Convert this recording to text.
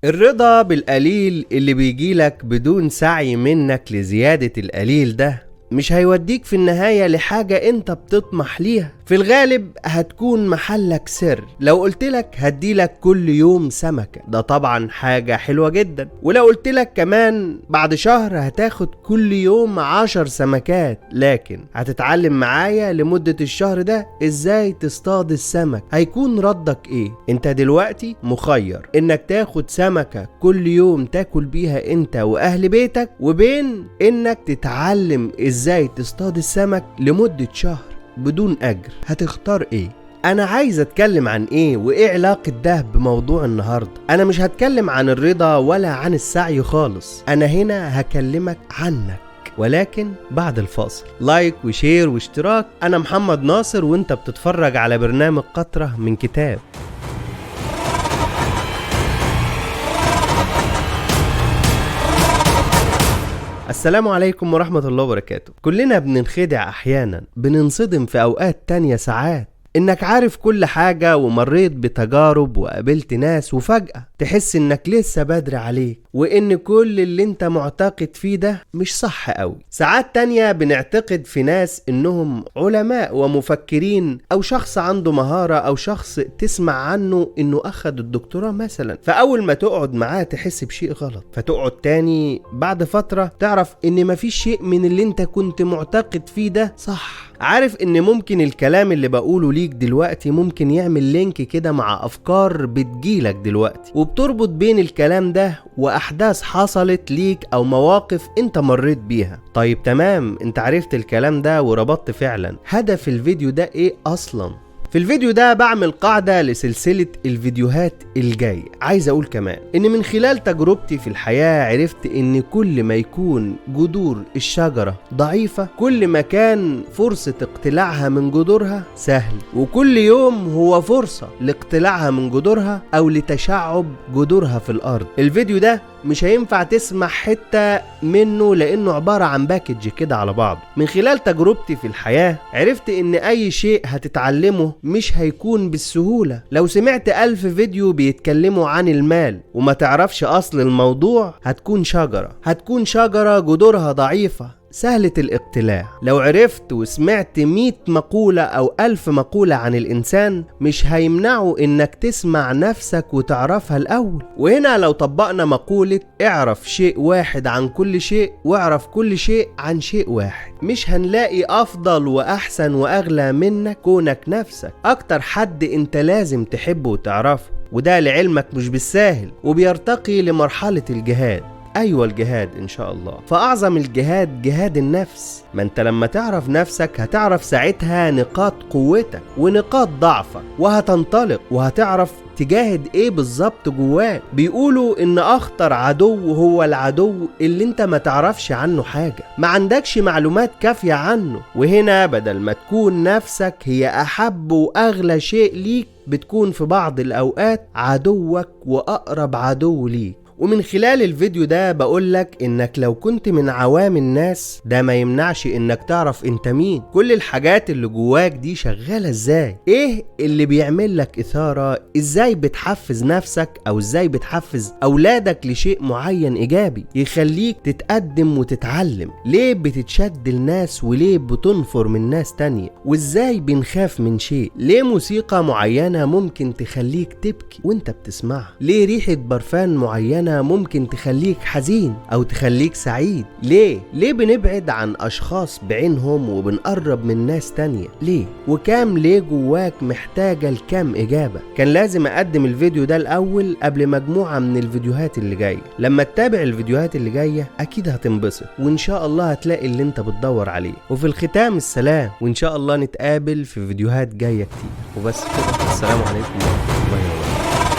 الرضا بالقليل اللي بيجيلك بدون سعي منك لزيادة القليل ده مش هيوديك في النهاية لحاجة انت بتطمح ليها. في الغالب هتكون محلك سر. لو قلتلك هديلك كل يوم سمكة، ده طبعا حاجة حلوة جدا. ولو قلتلك كمان بعد شهر هتاخد كل يوم 10 سمكات، لكن هتتعلم معايا لمدة الشهر ده ازاي تصطاد السمك، هيكون ردك ايه؟ انت دلوقتي مخير انك تاخد سمكة كل يوم تاكل بيها انت واهل بيتك، وبين انك تتعلم ازاي تصطاد السمك لمدة شهر بدون أجر. هتختار ايه؟ أنا عايز أتكلم عن إيه وإيه علاقة ده بموضوع النهاردة؟ أنا مش هتكلم عن الرضا ولا عن السعي خالص، أنا هنا هكلمك عنك، ولكن بعد الفاصل. like و share واشتراك. أنا محمد ناصر وإنت بتتفرج على برنامج قطرة من كتاب. السلام عليكم ورحمة الله وبركاته. كلنا بننخدع أحيانا، بننصدم في أوقات تانية ساعات. إنك عارف كل حاجة ومريت بتجارب وقابلت ناس، وفجأة تحس إنك لسه بدري عليك، وإن كل اللي إنت معتقد فيه ده مش صح قوي. ساعات تانية بنعتقد في ناس إنهم علماء ومفكرين، أو شخص عنده مهارة، أو شخص تسمع عنه إنه أخد الدكتوراه مثلا، فأول ما تقعد معاه تحس بشيء غلط، فتقعد تاني بعد فترة تعرف إن مفيش شيء من اللي إنت كنت معتقد فيه ده صح. عارف إن ممكن الكلام اللي بقوله ليك دلوقتي ممكن يعمل link كده مع أفكار بتجيلك دلوقتي، وبتربط بين الكلام ده وأحداث حصلت ليك أو مواقف أنت مريت بيها. طيب تمام، أنت عرفت الكلام ده وربطت فعلا. هدف الفيديو ده إيه أصلا؟ في الفيديو ده بعمل قاعدة لسلسلة الفيديوهات الجاية. عايز أقول كمان إن من خلال تجربتي في الحياة عرفت إن كل ما يكون جذور الشجرة ضعيفة، كل ما كان فرصة اقتلاعها من جذورها سهل، وكل يوم هو فرصة لاقتلاعها من جذورها أو لتشعب جذورها في الأرض. الفيديو ده مش هينفع تسمع حتة منه لأنه عبارة عن package كده على بعض. من خلال تجربتي في الحياة عرفت إن أي شيء هتتعلمه مش هيكون بالسهولة. لو سمعت 1000 فيديو بيتكلموا عن المال وما تعرفش أصل الموضوع، هتكون شجرة جذورها ضعيفة سهلة الاقتلاع. لو عرفت وسمعت 100 مقولة أو 1000 مقولة عن الإنسان، مش هيمنعوا إنك تسمع نفسك وتعرفها الأول. وهنا لو طبقنا مقولة اعرف شيء واحد عن كل شيء واعرف كل شيء عن شيء واحد، مش هنلاقي أفضل وأحسن وأغلى منك كونك نفسك. أكتر حد أنت لازم تحبه وتعرفه، وده لعلمك مش بالساهل، وبيرتقي لمرحلة الجهاد. أيوة الجهاد إن شاء الله. فأعظم الجهاد جهاد النفس. ما أنت لما تعرف نفسك هتعرف ساعتها نقاط قوتك ونقاط ضعفك، وهتنطلق وهتعرف تجاهد إيه بالظبط جواك. بيقولوا إن أخطر عدو هو العدو اللي أنت ما تعرفش عنه حاجة، ما عندكش معلومات كافية عنه. وهنا بدل ما تكون نفسك هي أحب وأغلى شيء ليك، بتكون في بعض الأوقات عدوك وأقرب عدو ليك. ومن خلال الفيديو ده بقولك انك لو كنت من عوام الناس، ده ما يمنعش انك تعرف انت مين، كل الحاجات اللي جواك دي شغالة ازاي، ايه اللي بيعمل لك اثارة، ازاي بتحفز نفسك او ازاي بتحفز اولادك لشيء معين ايجابي يخليك تتقدم وتتعلم، ليه بتتشد الناس وليه بتنفر من ناس تانية، وازاي بنخاف من شيء، ليه موسيقى معينة ممكن تخليك تبكي وانت بتسمعها، ليه ريحة برفان معينة ممكن تخليك حزين او تخليك سعيد، ليه بنبعد عن اشخاص بعينهم وبنقرب من ناس تانية، ليه، وكام ليه جواك محتاجة لكام اجابة. كان لازم اقدم الفيديو ده الاول قبل مجموعة من الفيديوهات اللي جاية. لما تتابع الفيديوهات اللي جاية اكيد هتنبسط، وان شاء الله هتلاقي اللي انت بتدور عليه. وفي الختام السلام، وان شاء الله نتقابل في فيديوهات جاية كتير. وبس كده، السلام عليكم ورحمة الله وبركاته.